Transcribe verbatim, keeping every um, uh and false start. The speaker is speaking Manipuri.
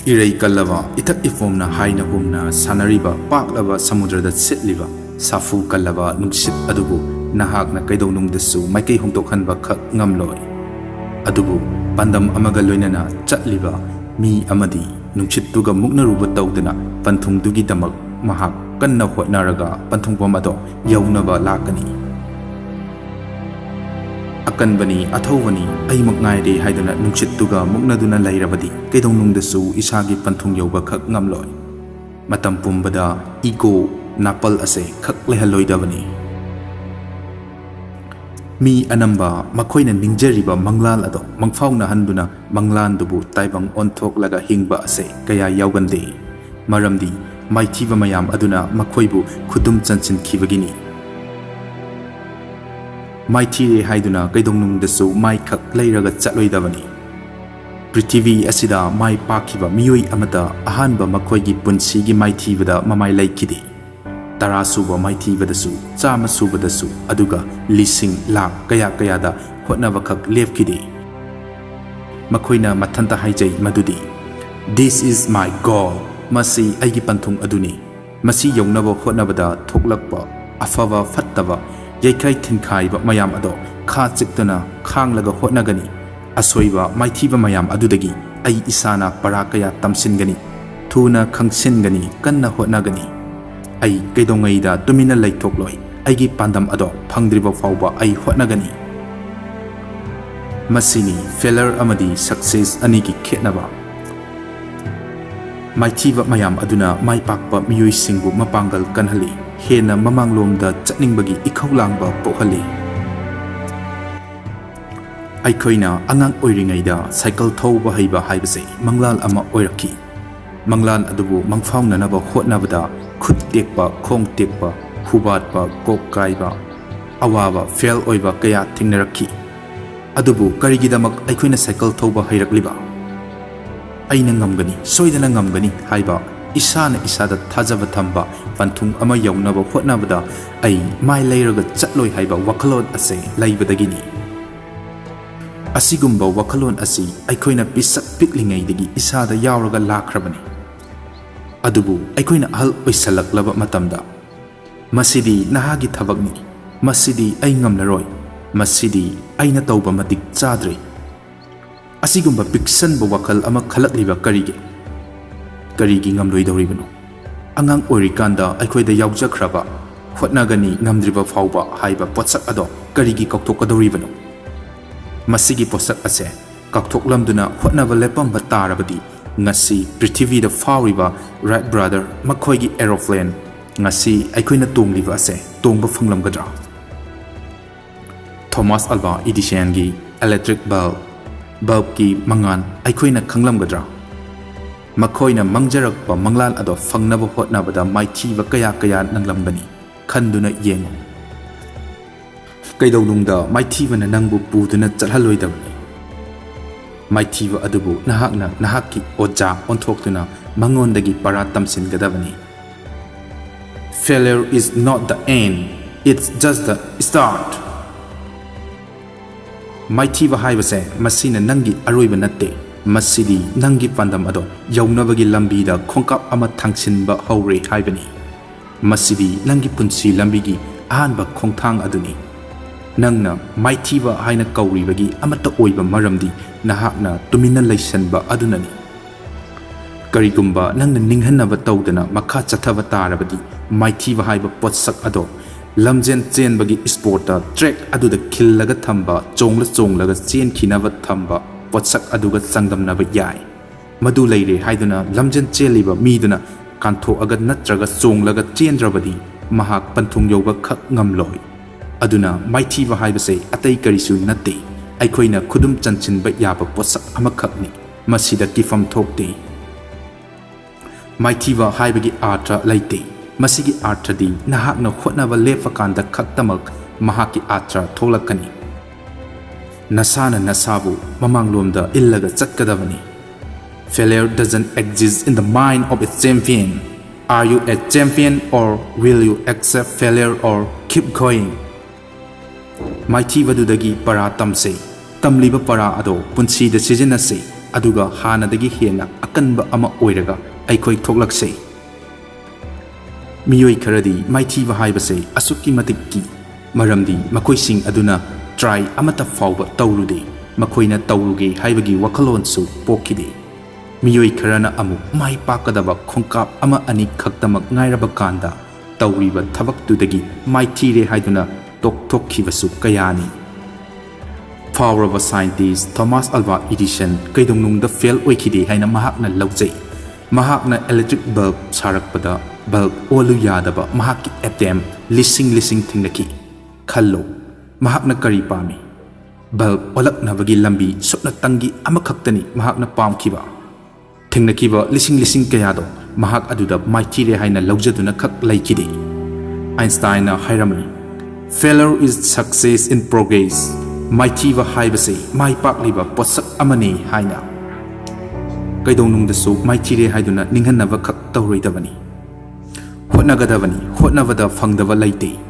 ꯏꯔꯩ ꯀꯜꯂꯕ, ꯏꯊꯛ ꯏꯐꯣꯝꯅ ꯍꯥꯏꯅ ꯍꯨꯝꯅ ꯁꯥꯟꯅꯔꯤꯕ ꯄꯥꯛꯂꯕ ꯁꯃꯨꯗ꯭ꯔꯗ ꯁꯤꯠꯂꯤꯕ ꯁꯥꯐꯨ ꯀꯜꯂꯕ ꯅꯨꯡꯁꯤꯠ ꯑꯗꯨꯕꯨ ꯅꯍꯥꯛꯅ ꯀꯩꯗꯧꯅꯨꯡꯗꯁꯨ ꯃꯥꯏꯀꯩ ꯍꯣꯡꯗꯣꯛꯍꯟꯕ ꯈꯛ ꯉꯝꯂꯣꯏ꯫ ꯑꯗꯨꯕꯨ ꯄꯥꯟꯗꯝ ꯑꯃꯒ ꯂꯣꯏꯅꯅ ꯆꯠꯂꯤꯕ ꯃꯤ ꯑꯃꯗꯤ ꯅꯨꯡꯁꯤꯠꯇꯨꯒ ꯃꯨꯛꯅꯔꯨꯕ ꯇꯧꯗꯅ ꯄꯟꯊꯨꯡꯗꯨꯒꯤꯗꯃꯛ ꯃꯍꯥꯛ ꯀꯟꯅ ꯍꯣꯠꯅꯔꯒ ꯄꯟꯊꯨꯡꯐꯝ ꯑꯗꯣ ꯌꯧꯅꯕ ꯂꯥꯛꯀꯅꯤ꯫ ꯑꯀꯟꯕꯅꯤ, ꯑꯊꯧꯕꯅꯤ, ꯑꯩꯃꯛ ꯉꯥꯏꯔꯦ ꯍꯥꯏꯗꯨꯅ ꯅꯨꯡꯁꯤꯠꯇꯨꯒ ꯃꯨꯛꯅꯗꯨꯅ ꯂꯩꯔꯕꯗꯤ ꯀꯩꯗꯧꯅꯨꯡꯗꯁꯨ ꯏꯁꯥꯒꯤ ꯄꯟꯊꯨꯡ ꯌꯧꯕ ꯈꯛ ꯉꯝꯂꯣꯏ꯫ ꯃꯇꯝ ꯄꯨꯝꯕꯗ ꯏꯒꯣ, ꯅꯥꯄꯜ ꯑꯁꯦ ꯈꯛ ꯂꯩꯍꯜꯂꯣꯏꯗꯕꯅꯤ꯫ ꯃꯤ ꯑꯅꯝꯕ ꯃꯈꯣꯏꯅ ꯅꯤꯡꯖꯔꯤꯕ ꯃꯪꯂꯥꯟ ꯑꯗꯣ ꯃꯪꯐꯥꯎꯅꯍꯟꯗꯨꯅ ꯃꯪꯂꯥꯟꯗꯨꯕꯨ ꯇꯥꯏꯕꯪ ꯑꯣꯟꯊꯣꯛꯂꯒ ꯍꯤꯡꯕ ꯑꯁꯦ ꯀꯌꯥ ꯌꯥꯎꯒꯟꯗꯦ꯫ ꯃꯔꯝꯗꯤ ꯃꯥꯏꯊꯤꯕ ꯃꯌꯥꯝ ꯑꯗꯨꯅ ꯃꯈꯣꯏꯕꯨ ꯈꯨꯗꯨꯝ ꯆꯟꯁꯤꯟꯈꯤꯕꯒꯤꯅꯤ꯫ ꯃꯥꯏꯊꯤꯔꯦ ꯍꯥꯏꯗꯨꯅ ꯀꯩꯗꯧꯅꯨꯡꯗꯁꯨ ꯃꯥꯏꯈꯛ ꯂꯩꯔꯒ ꯆꯠꯂꯣꯏꯗꯕꯅꯤ꯫ ꯄ꯭ꯔꯤꯊꯤꯕꯤ ꯑꯁꯤꯗ ꯃꯥꯏ ꯄꯥꯛꯈꯤꯕ ꯃꯤꯑꯣꯏ ꯑꯃꯠꯇ ꯑꯍꯥꯟꯕ ꯃꯈꯣꯏꯒꯤ ꯄꯨꯟꯁꯤꯒꯤ ꯃꯥꯏꯊꯤꯕꯗ ꯃꯃꯥꯏ ꯂꯩꯈꯤꯗꯦ꯫ ꯇꯔꯥ ꯁꯨꯕ ꯃꯥꯏꯊꯤꯕꯗꯁꯨ, ꯆꯥꯝꯃ ꯁꯨꯕꯗꯁꯨ, ꯑꯗꯨꯒ ꯂꯤꯁꯤꯡ ꯂꯥꯛ ꯀꯌꯥ ꯀꯌꯥꯗ ꯍꯣꯠꯅꯕꯈꯛ ꯂꯦꯞꯈꯤꯗꯦ꯫ ꯃꯈꯣꯏꯅ ꯃꯊꯟꯇ ꯍꯥꯏꯖꯩ ꯃꯗꯨꯗꯤ, "This is my goal, ꯃꯁꯤ ꯑꯩꯒꯤ ꯄꯟꯊꯨꯡ ꯑꯗꯨꯅꯤ"꯫ ꯃꯁꯤ ꯌꯧꯅꯕ ꯍꯣꯠꯅꯕꯗ ꯊꯣꯛꯂꯛꯄ ꯑꯐꯕ ꯐꯠꯇꯕ, ꯌꯩꯈꯥꯏ ꯊꯤꯟꯈꯥꯏꯕ ꯃꯌꯥꯝ ꯑꯗꯣ ꯈꯥ ꯆꯤꯛꯇꯅ ꯈꯥꯡꯂꯒ ꯍꯣꯠꯅꯒꯅꯤ꯫ ꯑꯁꯣꯏꯕ ꯃꯥꯏꯊꯤꯕ ꯃꯌꯥꯝ ꯑꯗꯨꯗꯒꯤ ꯑꯩ ꯏꯁꯥꯅ ꯄꯔꯥ ꯀꯌꯥ ꯇꯝꯁꯤꯟꯒꯅꯤ꯫ ꯊꯨꯅ ꯈꯪꯁꯤꯟꯒꯅꯤ, ꯀꯟꯅ ꯍꯣꯠꯅꯒꯅꯤ꯫ ꯑꯩ ꯀꯩꯗꯧꯉꯩꯗ ꯇꯨꯃꯤꯟꯅ ꯂꯩꯊꯣꯛꯂꯣꯏ꯫ ꯑꯩꯒꯤ ꯄꯥꯟꯗꯝ ꯑꯗꯣ ꯐꯪꯗ꯭ꯔꯤꯕ ꯐꯥꯎꯕ ꯑꯩ ꯍꯣꯠꯅꯒꯅꯤ꯫ ꯃꯁꯤꯅꯤ ꯐꯦꯂꯔ ꯑꯃꯗꯤ ꯁꯛꯁꯦꯁ ꯑꯅꯤꯒꯤ ꯈꯦꯠꯅꯕ꯫ ꯃꯥꯏꯊꯤꯕ ꯃꯌꯥꯝ ꯑꯗꯨꯅ ꯃꯥꯏ ꯄꯥꯛꯄ ꯃꯤꯑꯣꯏꯁꯤꯡꯕꯨ ꯃꯄꯥꯡꯒꯜ ꯀꯟꯍꯜꯂꯤ, ꯍꯦꯟꯅ ꯃꯃꯥꯡꯂꯣꯝꯗ ꯆꯠꯅꯤꯡꯕꯒꯤ ꯏꯈꯧ ꯂꯥꯡꯕ ꯄꯣꯛꯍꯜꯂꯤ꯫ ꯑꯩꯈꯣꯏꯅ ꯑꯉꯥꯡ ꯑꯣꯏꯔꯤꯉꯩꯗ ꯁꯥꯏꯀꯜ ꯊꯧꯕ ꯍꯩꯕ ꯍꯥꯏꯕꯁꯦ ꯃꯪꯂꯥꯟ ꯑꯃ ꯑꯣꯏꯔꯛꯈꯤ꯫ ꯃꯪꯂꯥꯟ ꯑꯗꯨꯕꯨ ꯃꯪꯐꯥꯎꯅꯅꯕ ꯍꯣꯠꯅꯕꯗ ꯈꯨꯠ ꯇꯦꯛꯄ, ꯈꯣꯡ ꯇꯦꯛꯄ, ꯈꯨꯕꯥꯠꯄ, ꯀꯣꯛ ꯀꯥꯏꯕ, ꯑꯋꯥꯕ, ꯐꯦꯜ ꯑꯣꯏꯕ ꯀꯌꯥ ꯊꯦꯡꯅꯔꯛꯈꯤ꯫ ꯑꯗꯨꯕꯨ ꯀꯔꯤꯒꯤꯗꯃꯛ ꯑꯩꯈꯣꯏꯅ ꯁꯥꯏꯀꯜ ꯊꯧꯕ ꯍꯩꯔꯛꯂꯤꯕ? "ꯑꯩꯅ ꯉꯝꯒꯅꯤ, ꯁꯣꯏꯗꯅ ꯉꯝꯒꯅꯤ" ꯍꯥꯏꯕ ꯏꯁꯥꯅ ꯏꯁꯥꯗ ꯊꯥꯖꯕ ꯊꯝꯕ, ꯄꯟꯊꯨꯡ ꯑꯃ ꯌꯧꯅꯕ ꯍꯣꯠꯅꯕꯗ ꯑꯩ ꯃꯥꯏ ꯂꯩꯔꯒ ꯆꯠꯂꯣꯏ ꯍꯥꯏꯕ ꯋꯥꯈꯜꯂꯣꯟ ꯑꯁꯦ ꯂꯩꯕꯗꯒꯤꯅꯤ꯫ ꯑꯁꯤꯒꯨꯝꯕ ꯋꯥꯈꯜꯂꯣꯟ ꯑꯁꯤ ꯑꯩꯈꯣꯏꯅ ꯄꯤꯁꯛ ꯄꯤꯛꯂꯤꯉꯩꯗꯒꯤ ꯏꯁꯥꯗ ꯌꯥꯎꯔꯒ ꯂꯥꯛꯈ꯭ꯔꯕꯅꯤ꯫ ꯑꯗꯨꯕꯨ ꯑꯩꯈꯣꯏꯅ ꯑꯍꯜ ꯑꯣꯏꯁꯜꯂꯛꯂꯕ ꯃꯇꯝꯗ, "ꯃꯁꯤꯗꯤ ꯅꯍꯥꯒꯤ ꯊꯕꯛꯅꯤ, ꯃꯁꯤꯗꯤ ꯑꯩ ꯉꯝꯂꯔꯣꯏ, ꯃꯁꯤꯗꯤ ꯑꯩꯅ ꯇꯧꯕ ꯃꯇꯤꯛ ꯆꯥꯗ꯭ꯔꯦ", ꯑꯁꯤꯒꯨꯝꯕ ꯄꯤꯛꯁꯟꯕ ꯋꯥꯈꯜ ꯑꯃ ꯈꯜꯂꯛꯂꯤꯕ ꯀꯔꯤꯒꯤ? ꯀꯔꯤꯒꯤ ꯉꯝꯂꯣꯏꯗꯧꯔꯤꯕꯅꯣ? ꯑꯉꯥꯡ ꯑꯣꯏꯔꯤꯀꯥꯟꯗ ꯑꯩꯈꯣꯏꯗ ꯌꯥꯎꯖꯈ꯭ꯔꯕ "ꯍꯣꯠꯅꯒꯅꯤ ꯉꯝꯗ꯭ꯔꯤꯕ ꯐꯥꯎꯕ" ꯍꯥꯏꯕ ꯄꯣꯠꯁꯛ ꯑꯗꯣ ꯀꯔꯤꯒꯤ ꯀꯥꯎꯊꯣꯛꯀꯗꯧꯔꯤꯕꯅꯣ? ꯃꯁꯤꯒꯤ ꯄꯣꯠꯁꯛ ꯑꯁꯦ ꯀꯥꯎꯊꯣꯛꯂꯝꯗꯨꯅ ꯍꯣꯠꯅꯕ ꯂꯦꯞꯄꯝꯕ ꯇꯥꯔꯕꯗꯤ, ꯉꯁꯤ ꯄ꯭ꯔꯤꯊꯤꯕꯤꯗ ꯐꯥꯎꯔꯤꯕ ꯔꯥꯏꯠ ꯕ꯭ꯔꯥꯗꯔ ꯃꯈꯣꯏꯒꯤ ꯑꯦꯔꯣꯄ꯭ꯂꯦꯟ, ꯉꯁꯤ ꯑꯩꯈꯣꯏꯅ ꯇꯣꯡꯂꯤꯕ ꯑꯁꯦ ꯇꯣꯡꯕ ꯐꯪꯂꯝꯒꯗ꯭ꯔꯥ? ꯊꯣꯃꯥꯁ ꯑꯜꯕꯥ ꯏꯗꯤꯁꯟꯒꯤ ꯏꯂꯦꯛꯇ꯭ꯔꯤꯛ ꯕꯜꯕ, ꯕꯜꯕꯀꯤ ꯃꯉꯥꯜ ꯑꯩꯈꯣꯏꯅ ꯈꯪꯂꯝꯒꯗ꯭ꯔꯥ? ꯃꯈꯣꯏꯅ ꯃꯥꯡꯖꯔꯛꯄ ꯃꯪꯂꯥꯟ ꯑꯗꯣ ꯐꯪꯅꯕ ꯍꯣꯠꯅꯕꯗ ꯃꯥꯏꯊꯤꯕ ꯀꯌꯥ ꯀꯌꯥ ꯅꯪꯂꯝꯒꯅꯤ꯫ ꯈꯟꯗꯨꯅ ꯌꯦꯡꯉꯨ꯫ ꯀꯩꯗꯧꯅꯨꯡꯗ ꯃꯥꯏꯊꯤꯕꯅ ꯅꯪꯕꯨ ꯄꯨꯗꯨꯅ ꯆꯠꯍꯜꯂꯣꯏꯗꯕꯅꯤ꯫ ꯃꯥꯏꯊꯤꯕ ꯑꯗꯨꯕꯨ ꯅꯍꯥꯛꯅ ꯅꯍꯥꯛꯀꯤ ꯑꯣꯖꯥ ꯑꯣꯟꯊꯣꯛꯇꯨꯅ ꯃꯉꯣꯟꯗꯒꯤ ꯄꯔꯥ ꯇꯝꯁꯤꯟꯒꯗꯕꯅꯤ꯫ Failure is not the end, it's just the start. ꯃꯥꯏꯊꯤꯕ ꯍꯥꯏꯕꯁꯦ ꯃꯁꯤꯅ ꯅꯪꯒꯤ ꯑꯔꯣꯏꯕ ꯅꯠꯇꯦ, ꯃꯁꯤꯗꯤ ꯅꯪꯒꯤ ꯄꯥꯟꯗꯝ ꯑꯗꯣ ꯌꯧꯅꯕꯒꯤ ꯂꯝꯕꯤꯗ ꯈꯣꯡꯀꯥꯞ ꯑꯃ ꯊꯥꯡꯁꯤꯟꯕ ꯍꯧꯔꯦ ꯍꯥꯏꯕꯅꯤ꯫ ꯃꯁꯤꯗꯤ ꯅꯪꯒꯤ ꯄꯨꯟꯁꯤ ꯂꯝꯕꯤꯒꯤ ꯑꯍꯥꯟꯕ ꯈꯣꯡꯊꯥꯡ ꯑꯗꯨꯅꯤ꯫ ꯅꯪꯅ ꯃꯥꯏꯊꯤꯕ ꯍꯥꯏꯅ ꯀꯧꯔꯤꯕꯒꯤ ꯑꯃꯠꯇ ꯑꯣꯏꯕ ꯃꯔꯝꯗꯤ ꯅꯍꯥꯛꯅ ꯇꯨꯃꯤꯟꯅ ꯂꯩꯁꯟꯕ ꯑꯗꯨꯅꯅꯤ꯫ ꯀꯔꯤꯒꯨꯝꯕ ꯅꯪꯅ ꯅꯤꯡꯍꯟꯅꯕ ꯇꯧꯗꯅ ꯃꯈꯥ ꯆꯠꯊꯕ ꯇꯥꯔꯕꯗꯤ, ꯃꯥꯏꯊꯤꯕ ꯍꯥꯏꯕ ꯄꯣꯠꯁꯛ ꯑꯗꯣ ꯂꯝꯖꯦꯟ ꯆꯦꯟꯕꯒꯤ ꯏꯁꯄꯣꯔꯠꯇ ꯇ꯭ꯔꯦꯛ ꯑꯗꯨꯗ ꯈꯤꯜꯂꯒ ꯊꯝꯕ, ꯆꯣꯡꯂ ꯆꯣꯡꯂꯒ ꯆꯦꯟꯈꯤꯅꯕ ꯊꯝꯕ ꯄꯣꯠꯁꯛ ꯑꯗꯨꯒ ꯆꯥꯡꯗꯝꯅꯕ ꯌꯥꯏ꯫ ꯃꯗꯨ ꯂꯩꯔꯦ ꯍꯥꯏꯗꯨꯅ ꯂꯝꯖꯦꯟ ꯆꯦꯜꯂꯤꯕ ꯃꯤꯗꯨꯅ ꯀꯥꯟꯊꯣꯛꯑꯒ ꯅꯠꯇ꯭ꯔꯒ ꯆꯣꯡꯂꯒ ꯆꯦꯟꯗ꯭ꯔꯕꯗꯤ, ꯃꯍꯥꯛ ꯄꯟꯊꯨꯡ ꯌꯧꯕ ꯈꯛ ꯉꯝꯂꯣꯏ꯫ ꯑꯗꯨꯅ ꯃꯥꯏꯊꯤꯕ ꯍꯥꯏꯕꯁꯦ ꯑꯇꯩ ꯀꯔꯤꯁꯨ ꯅꯠꯇꯦ, ꯑꯩꯈꯣꯏꯅ ꯈꯨꯗꯨꯝ ꯆꯟꯁꯤꯟꯕ ꯌꯥꯕ ꯄꯣꯠꯁꯛ ꯑꯃꯈꯛꯅꯤ꯫ ꯃꯁꯤꯗ ꯀꯤꯐꯝ ꯊꯣꯛꯇꯦ꯫ ꯃꯥꯏꯊꯤꯕ ꯍꯥꯏꯕꯒꯤ ꯑꯥꯔꯊ ꯂꯩꯇꯦ꯫ ꯃꯁꯤꯒꯤ ꯑꯥꯔꯊꯗꯤ ꯅꯍꯥꯛꯅ ꯍꯣꯠꯅꯕ ꯂꯦꯞꯄꯀꯥꯟꯗ ꯈꯛꯇꯃꯛ ꯃꯍꯥꯛꯀꯤ ꯑꯥꯔꯊ ꯊꯣꯛꯂꯛꯀꯅꯤ꯫ ꯅꯁꯥꯅ ꯅꯁꯥꯕꯨ ꯃꯃꯥꯡꯂꯣꯝꯗ ꯏꯜꯂꯒ ꯆꯠꯀꯗꯕꯅꯤ꯫ Failure doesn't exist in the mind of a champion. Are you a champion, or will you accept failure or keep going? ꯃꯥꯏꯊꯤꯕꯗꯨꯗꯒꯤ ꯄꯔꯥ ꯇꯝꯁꯦ꯫ ꯇꯝꯂꯤꯕ ꯄꯔꯥ ꯑꯗꯣ ꯄꯨꯟꯁꯤꯗ ꯁꯤꯖꯤꯟꯅꯁꯤ, ꯑꯗꯨꯒ ꯍꯥꯟꯅꯗꯒꯤ ꯍꯦꯟꯅ ꯑꯀꯟꯕ ꯑꯃ ꯑꯣꯏꯔꯒ ꯑꯩꯈꯣꯏ ꯊꯣꯛꯂꯛꯁꯤ꯫ ꯃꯤꯑꯣꯏ ꯈꯔꯗꯤ ꯃꯥꯏꯊꯤꯕ ꯍꯥꯏꯕꯁꯦ ꯑꯁꯨꯛꯀꯤ ꯃꯇꯤꯛ ꯀꯤ, ꯃꯔꯝꯗꯤ ꯃꯈꯣꯏꯁꯤꯡ ꯑꯗꯨꯅ try ꯑꯃꯠꯇ ꯐꯥꯎꯕ ꯇꯧꯔꯨꯗꯦ, ꯃꯈꯣꯏꯅ ꯇꯧꯔꯨꯒꯦ ꯍꯥꯏꯕꯒꯤ ꯋꯥꯈꯜꯂꯣꯟꯁꯨ ꯄꯣꯛꯈꯤꯗꯦ꯫ ꯃꯤꯑꯣꯏ ꯈꯔꯅ ꯑꯃꯨꯛ ꯃꯥꯏ ꯄꯥꯛꯀꯗꯕ ꯈꯣꯡꯀꯥꯞ ꯑꯃ ꯑꯅꯤ ꯈꯛꯇꯃꯛ ꯉꯥꯏꯔꯕ ꯀꯥꯟꯗ ꯇꯧꯔꯤꯕ ꯊꯕꯛꯇꯨꯗꯒꯤ ꯃꯥꯏꯊꯤꯔꯦ ꯍꯥꯏꯗꯨꯅ ꯇꯣꯛꯊꯣꯛꯈꯤꯕꯁꯨ ꯀꯌꯥꯅꯤ꯫ ꯐꯥꯎꯔꯕ scientist Thomas Alva Edison ꯀꯩꯗꯧꯅꯨꯡꯗ fail ꯑꯣꯏꯈꯤꯗꯦ ꯍꯥꯏꯅ ꯃꯍꯥꯛꯅ ꯂꯧꯖꯩ꯫ ꯃꯍꯥꯛꯅ electric bulb ꯁꯥꯔꯛꯄꯗ bulb ꯑꯣꯜꯂꯨ ꯌꯥꯗꯕ ꯃꯍꯥꯛꯀꯤ attempt ꯂꯤꯁꯤꯡ ꯂꯤꯁꯤꯡ ꯊꯦꯡꯅꯈꯤ꯫ ꯈꯜꯂꯨ, ꯃꯍꯥꯛꯅ ꯀꯔꯤ ꯄꯥꯝꯃꯤ? Bulb ꯑꯣꯜꯂꯛꯅꯕꯒꯤ ꯂꯝꯕꯤ ꯁꯨꯞꯅꯇꯪꯒꯤ ꯑꯃꯈꯛꯇꯅꯤ ꯃꯍꯥꯛꯅ ꯄꯥꯝꯈꯤꯕ꯫ ꯊꯦꯡꯅꯈꯤꯕ ꯂꯤꯁꯤꯡ ꯂꯤꯁꯤꯡ ꯀꯌꯥꯗꯣ ꯃꯍꯥꯛ ꯑꯗꯨꯗ ꯃꯥꯏꯊꯤꯔꯦ ꯍꯥꯏꯅ ꯂꯧꯖꯗꯨꯅ ꯈꯛ ꯂꯩꯈꯤꯗꯦ꯫ ꯑꯥꯏꯟꯁꯇꯥꯏꯟꯅ ꯍꯥꯏꯔꯝꯃꯤ, "Failure is success in progress." ꯃꯥꯏꯊꯤꯕ ꯍꯥꯏꯕꯁꯤ ꯃꯥꯏ ꯄꯥꯛꯂꯤꯕ ꯄꯣꯠꯁꯛ ꯑꯃꯅꯤ ꯍꯥꯏꯅ꯫ ꯀꯩꯗꯧꯅꯨꯡꯗꯁꯨ ꯃꯥꯏꯊꯤꯔꯦ ꯍꯥꯏꯗꯨꯅ ꯅꯤꯡꯍꯟꯅꯕ ꯈꯛ ꯇꯧꯔꯣꯏꯗꯕꯅꯤ꯫ ꯍꯣꯠꯅꯒꯗꯕꯅꯤ, ꯍꯣꯠꯅꯕꯗ ꯐꯪꯗꯕ ꯂꯩꯇꯦ꯫